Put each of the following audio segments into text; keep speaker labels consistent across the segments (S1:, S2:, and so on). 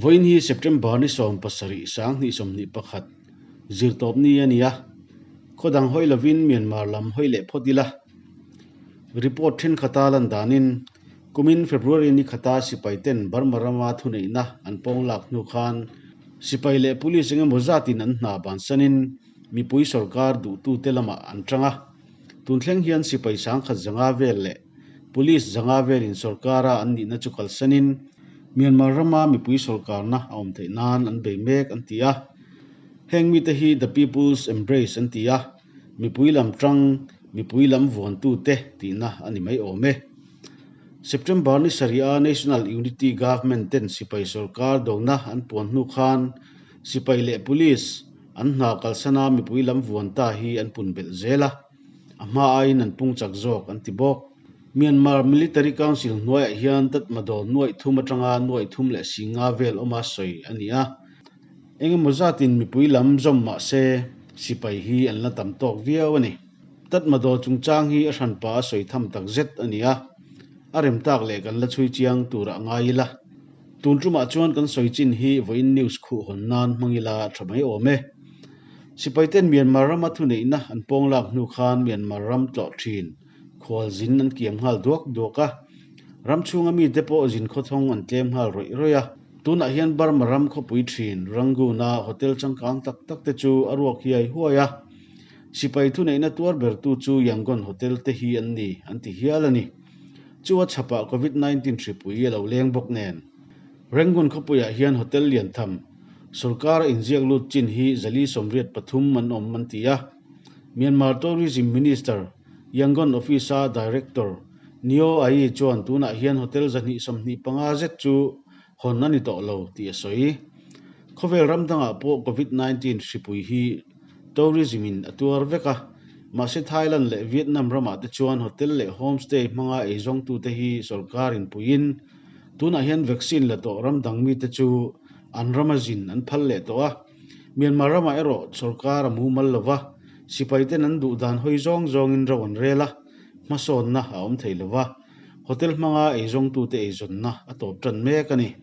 S1: Vawiin hi September ni 17 2021 zirtawp ni a ni a, khaw dang hawi lovin Myanmar lam hawi leh phawt ila. Report thenkhat a lan danin kumin February ni khata sipai ten Burma rama thuneihna an pawng lak hnu khan sipai leh police engemaw zatin an hna bansanin mipui sorkar duhtute lamah an tang a. Tun thleng hian sipai sangkhat zanga vel leh police zanga velin sorkara an nihna chu kalsanin Myanmar rama mipui sorkarna a awm theih nan an bei mek an ti a. Heng mite hi The People's Embrace an ti a, mipui lam tang, mipui lam vuantute tihna a ni mai awm e. September ni sarih a National Unity Government ten sipai sorkar dona an puan hnu khan sipai leh police an hna kalsana mipui lam vuan ta hi an pun belh zel a, a hma aiin an pung chak zawk an ti bawk. Myanmar Military Council hnuaiah hian Tatmadaw nuaih thum atanga nuaih thum leh singa vel awma sawi a ni a. Engemaw zatin mipui lam zawm mah se sipai hi an la tam tawk viau a ni. Tatmadaw chungchang hi a hranpa a sawi tham tak zet a ni a, a rem tak leh kan la chhui chiang turah ngai ila. Tun tumah chuan kan sawi chin hi vawiin news khuh hawn nan hmang ila tha mai awm e. Sipaiten Myanmar rama thuneihna an pawng lak hnu khan Myanmar ram tlawh thin khual zin an kiam nghal duak duak a, ram chhunga mite pawh zin khawthawng an tlem nghal rawih rawih a. Tunah hian Burma ram khawpui thin Rangoon-a hotel changkang tak tak te chu a ruak hiai huai a, sipai thuneihna tuar bertu chu Yangon hotel te hi an ni an ti hial a ni. Chu a chhapah Covid 19 hripui a lo leng bawk nen. Rangoon khawpuiah hian hotel lian tham, sorkara inziak lut chin hi zali 83 an awm an ti a. Myanmar Tourism Minister, Yangon Office-a Director Nyo Aye chuan tunah hian hotel 225 zet chu hawn a ni tawh lo tih a sawi. Khawvel ram dangah pawh Covid 19 hripui hi tourism in a tuar vek a, mahse Thailand leh Vietnam ramah te chuan hotel leh homestay hmanga eizawngtute hi sorkar in puiin tunah hian vaccine la tawh ram dang mite chu an rama zin an phal leh tawh a. Myanmar ramah erawh sorkar a mumal lova, sipai ten an duh dan hawi zawng zawngin ro an rel a, hmasawnna a awm thei lova, hotel hmanga eizawngtute eizawnna a tawp tan mek a ni.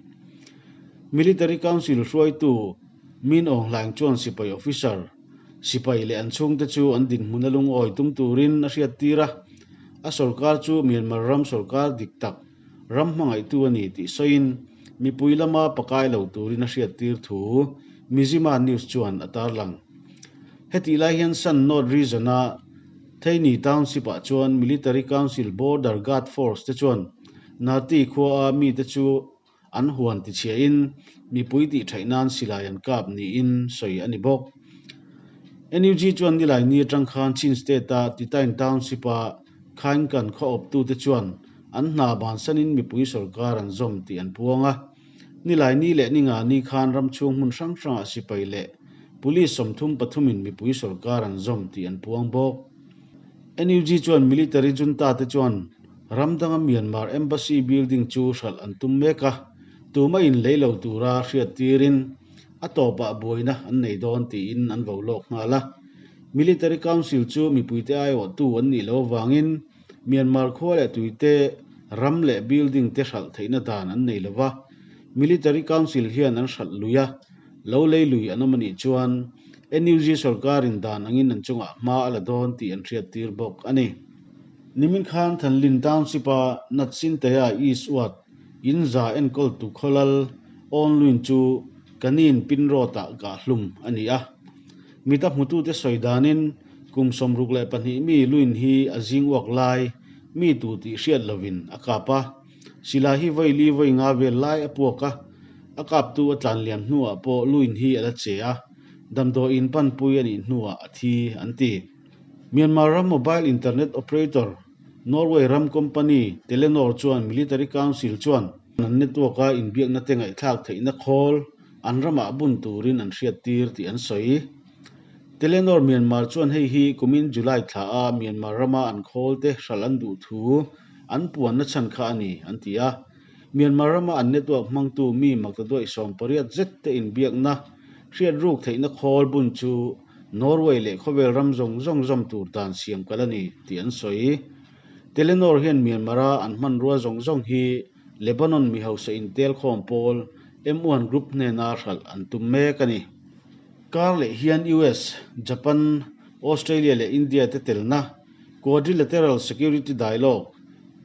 S1: Military Council hruaitu Min Aung Hlaing chuan sipai officer, sipai leh an chhungte chu an dinhmun a lungawi tum turin a hriattir a, a sorkar chu Myanmar ram sorkar dik tak, ram hmangaihtu a ni tih sawiin mipui lama pakai lo turin a hriattir thu Mizzima News chuan a tarlang. Hetih lai hian Shan North Region-a Theini Township-ah chuan Military Council Border Guard Force te chuan Nati khuaa mite chu an huan tichhiahin mipui tihṭhaih nan silai an kap niin sawi a ni bawk. NUG chuan nilai ni atang khan Chin State-a Titain Township-a Khaingkan khaw awptute chuan an hna bansanin mipui sorkar an zawm tih an puang a. Nilai ni leh ni nga ni khan ram chhung hmun hrang hrangah sipai leh police 33 in mipui sorkar an zawm tih an puang bawk. NUG chuan military junta te chuan ram danga Myanmar Embassy building chu hralh an tum mek a, tuma inlei lo tura hriat tirin a tawpah buaina an nei dawn tiin an vo lawk nghal a. Military Council chu mipuite aiawhtu an nih loh avangin Myanmar khua leh tuite ram leh building te hralh theihna dan an nei lova, Military Council hian an hralh lui a, lo lei lui an awm a nih chuan NUG sorkarin dan angin an chungah hma a la dawn tih an hriattir bawk a ni. Nimin khan Thanlin Township-a Natsinteia East Ward inza enkawltu khawlal Awn Luin chu Kanin Pin Road-ah kah hlum a ni a. Mita hmutute sawi danin kum 62 mi Luin hi a zing uak lai mi tu tih hriat lovin a kap a. Silai hi vawi li vawi nga vel lai a puak a, a kaptu a tlan liam hnuah pawh Luin hi a la che a, damdawiin panpui a nih hnuah a thi an ti. Myanmar ram mobile internet operator Norway ram company Telenor chuan Military Council chuan an network-a inbiakna te ngaihthlak theihna khawl an ramah bun turin an hriattir tih an sawi. Telenor Myanmar chuan hei hi kumin July thla a Myanmar rama an khawl te hralh an duh thu an puanna chhan kha a ni, an ti a. Myanmar rama an network hmangtu mi maktaduaih 80 zet te inbiakna hriat ruk theihna khawl bun chu Norway leh khawvel ram zawng zawng zawm tur dan siam kal a ni tih an sawi. Telenor hian Myanmar-a an hmanrua zawng zawng hi Lebanon mi hausa intel khawm pawl M-one Group hnena hralh an tum mek a ni. Kar leh hian US, Japan, Australia leh India te telna Quadrilateral Security Dialogue,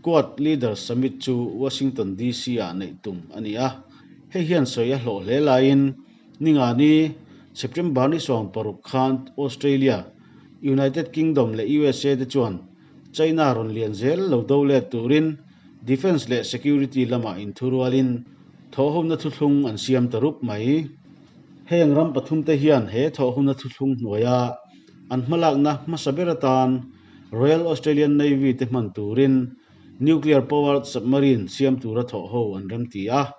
S1: Quad Leaders Summit chu Washington DC-ah neih tum a ni a. Hei hian sawi a hlawh hle laiin Ningani, September ni 16 khan Australia, United Kingdom leh USA te chuan China rawn lian zel lo do let turin Defence leh Security lamah inthurualin thawhhona thuthlung an siam ta rup mai. Heng ram pathumte hian he thawhhona thuthlung hnuaia an hmalakna hmasa ber atan Royal Australian Navy te hman turin Nuclear Powered Submarine siam tura thawhho an remti a.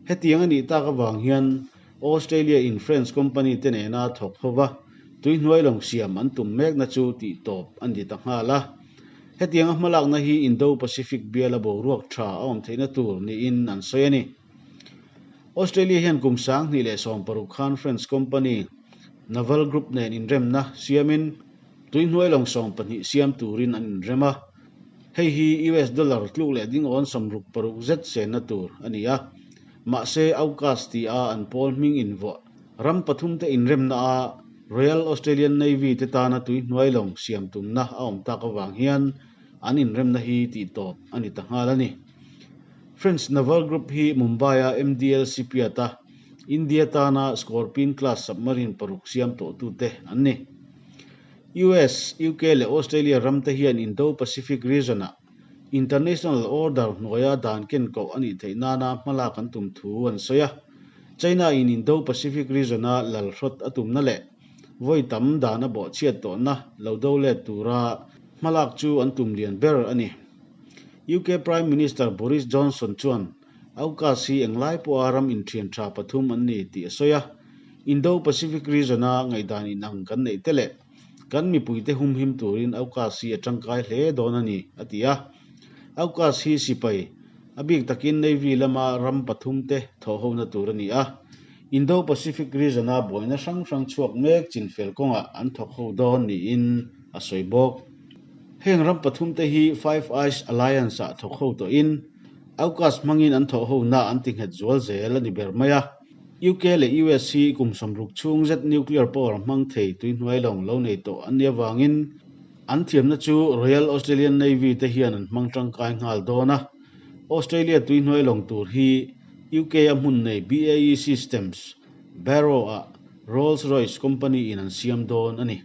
S1: Hetiang a nih tak avang hian Australia in French company te nena thawk hova tuihnuai lawng siam an tum mekna chu tih tawp a ni ta nghal a. Hetianga hmalakna hi Indo-Pacific biala boruak tha a awm theihna tur niin an sawi a ni. Australia hian kum 2016 khan French company Naval Group nen inremna siamin tuihnuai lawng 12 siam turin an inrem a. Hei hi US dollar tluk leh dingawn 66 zet senna tur a ni a. Mahse, AUKUS tia an pawl hming invuah ram pathumte inremna a Royal Australian Navy te tana tuihnuai lawng siam tumna a awm tak avang hian an inremna hi tihtawp a ni ta nghal a ni. French Naval Group hi Mumbai-a MDL Shipyard-a India tana Scorpene class submarine paruk siam tawhtute an ni. US, UK leh Australia ramte hian Indo-Pacific region-ah International order hnuaia dan ken koh a nih theih nana hmalak an tum thu an sawi a. China-in Indo-Pacific region-a lal hrawt a tumna leh vawi tam dan a bawhchhiat tawhna lo do let tura hmalak chu an tum lian ber a ni. UK Prime Minister Boris Johnson chuan AUKUS hi englai pawha ram inthian tha pathum an ni tih a sawi a. Indo-Pacific region-a ngaihdan inang kan neih te leh Kan mipuite humhim turin AUKUS hi a tangkai hle dawn a ni, a ti a. AUKUS hi sipai, a bik takin Navy lama ram pathumte thawhhona tur a ni a. Indo-Pacific region-a buaina hrang hrang chhuak mek chinfel kawngah an thawk ho dawn niin a sawi bawk. Heng ram pathumte hi Five Eyes Alliance-ah thawk ho tawhin AUKUS hmangin an thawhhona an tinghet zual zel a ni ber mai a. UK leh US hi kum 60 chhung zet nuclear power hmang thei tuihnuai lawng lo nei tawh an nih avangin an thiamna chu Royal Australian Navy te hian an hmang tangkai nghal dawn a. Australia tuihnuai lawng tur hi UK a hmun nei BAE Systems, Barrow-ah Rolls-Royce company in an siam dawn a ni.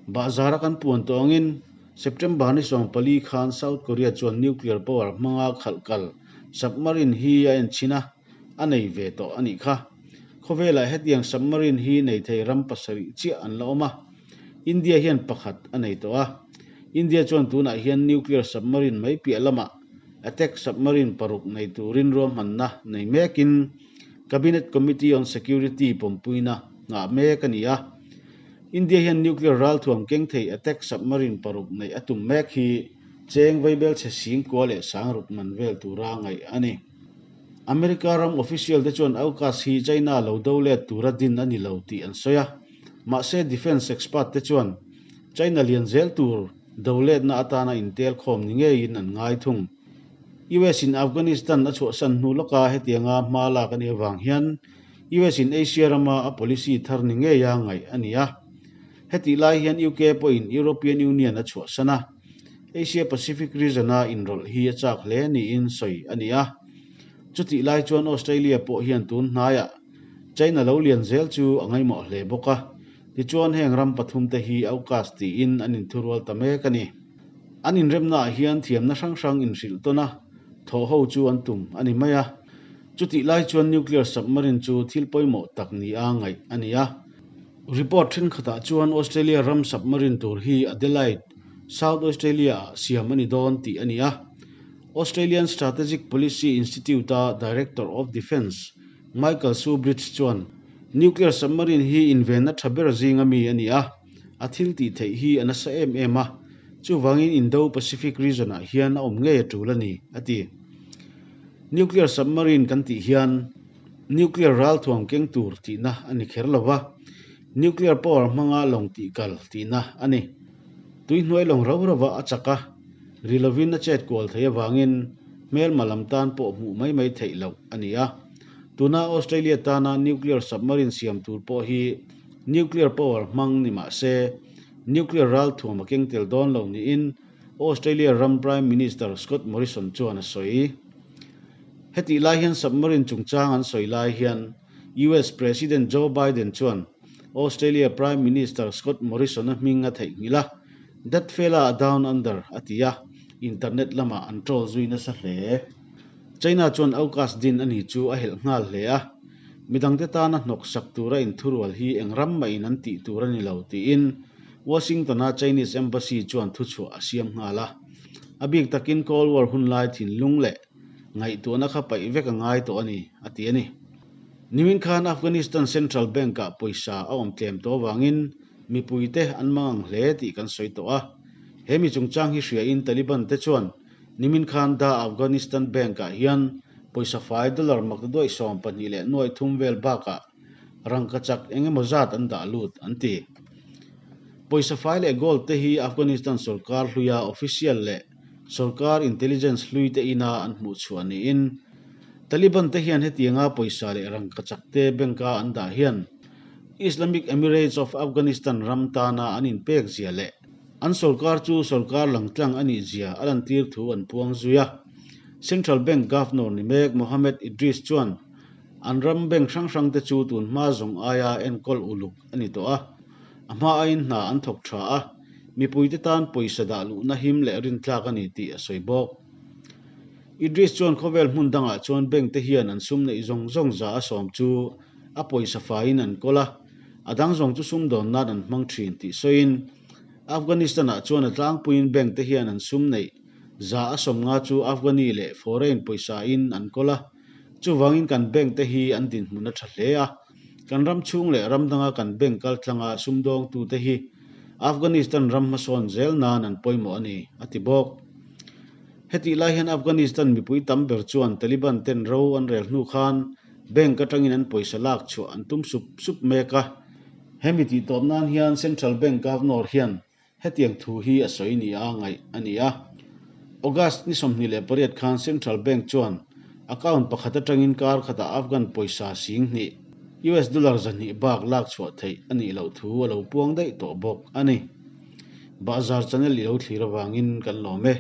S1: Bahzara kan puan tawh angin September ni 14 khan South Korea chuan nuclear power hmanga khalh kal submarine hi a enchhin a. a nei ve tawh a nih kha. Khawvelah hetiang submarine hi nei thei ram pasarih chiah an la awm a, India hian pakhat a nei tawh a. India chuan tunah hian nuclear submarine mai piah lamah attack submarine paruk nei turin ruahmanna nei mekin Cabinet Committee on Security pawmpuina nghah mek a ni a. India hian nuclear ralthuam keng thei attack submarine paruk neih a tum mek hi cheng vaibelchhe sing kua leh sangruk man vel tura ngaih a ni. America ram official te chuan AUKUS hi China lo do let tura din a ni lo tih an sawi a. Mahse defence expert te chuan China lian zel tur do letna atana intel khawm ni ngeiin an ngai thung. US in Afghanistan a chhuahsan hnu lawka hetianga hma lak a nih avang hian US in Asia rama a policy thar ni ngeia ngaih a ni a. Hetih lai hian UK pawhin European Union a chhuahsan a. Asia Pacific region-a inrawlh hi a chak hle niin sawi a ni a. Chutih lai chuan Australia pawh hian tun hnaiah China lo lian zel chu a ngaihmawh hle bawk a. Tichuan heng ram pathumte hi AUKUS tiin an inthurual ta mek a ni. An inremnaah hian thiamna hrang hrang inhrilh tawn a, thawh ho chu an tum a ni mai a. Chutih lai chuan nuclear submarine chu thil pawimawh tak nia ngaih a ni a. Report thenkhatah chuan Australia ram submarine tur hi Adelaide, South Australia-ah siam a ni dawn tih a ni a. Australian Strategic Policy Institute-a Director of Defence Michael Shoebridge chuan nuclear submarine hi invenna tha ber zinga mi a ni a, a thil tih theih hi a nasa em em a, chuvangin Indo-Pacific region-ah hian a awm ngei a tul a ni, a ti. Nuclear submarine kan tih hian Nuclear ralthuam keng tur tihna a ni kher lo va, nuclear power hmanga lawng tih kal tihna a ni. Tui hnuai lawng rau rauva a chak a, ri lovin a chet kual thei avangin hmelma lam tan pawh hmuh mai mai theih loh a ni a. Tuna Australia tana nuclear submarine siam tur pawh hi nuclear power hmang ni mah se, nuclear ralthuam a keng tel dawn lo niin Australia ram Prime Minister Scott Morrison chuan a sawi. Hetih lai hian submarine chungchang an sawi lai hian US President Joe Biden chuan Australia Prime Minister Scott Morrison-a hming a theihnghilh a, That fella down under a ti a, internet lamah an troll zui nasa hle. China chuan AUKUS din a ni chu a helh nghal hle a, midangte tana hnawk sak tura inthurual hi eng ram mahin an tih tur a ni lo tiin Washington-a Chinese Embassy chuan thuchhuah a siam nghal a. A bik takin Cold War hunlai thinlung leh ngaihtuahna kha paih vek a ngai tawh a ni, a ti a ni. Nimin khan Afghanistan Central Bank-ah pawisa a awm tlem tawh avangin mipuite an mangang hle tih kan sawi tawh a. He mi chungchang hi hriain Taliban te chuan Nimin khan Da Afghanistan Bank-ah hian pawisa fai dollar maktaduaih 23 vel bakah rangkachak eng emaw zat an dah lut, an ti. Pawisa fai leh gold te hi Afghanistan sorkar hluia official leh sorkar intelligence hlui te ina an hmuh chhuah niin Taliban te hian hetianga pawisa leh rangkachak te bank-a an dah hian Islamic Emirates of Afghanistan ram tana an inpek zia leh An sorkar chu sorkar langtlang a nih zia a lantir thu an puang zui a. Central Bank Governor ni mek Mohamed Idris chuan an ram bank hrang hrang te chu tun hma zawng aia enkawl uluk a ni tawh a. A hma aiin hna an thawk tha a, mipuite tan pawisa dah luhna him leh rintlak a ni tih a sawi bawk. Idris chuan khawvel hmun dangah chuan bank te hian an sum neih zawng zawng za a sawm chu a pawisa faiin an kawl a, A dang zawng chu sumdawn nan an hmang thin tih sawiin Afghanistan-ah chuan a tlangpuiin bank te hian an sum neih 150 chu Afghani leh foreign pawisa in an kawl a, chuvangin kan bank te hi an dinhmun a tha hle a, kan ram chhung leh ram danga kan bank kal tlanga sumdawngtute hi Afghanistan ram hmasawn zel nan an pawimawh a ni, a ti bawk. Hetih lai hian Afghanistan mipui tam ber chuan Taliban ten ro an rel hnu khan Bank atangin an pawisa lak chhuah an tum sup sup mek a. Hemi tih tawp nan hian Central Bank Governor hian hetiang thu hi a sawi ni a ngaih a ni a. August ni 28 khan Central Bank chuan account pakhat atangin kar khatah Afghan pawisa 2000, US dollar 200 bak lak chhuah theih a nih loh thu a lo puang daih tawh bawk a ni. Bahzar channel i lo thlir avangin kan lawm e.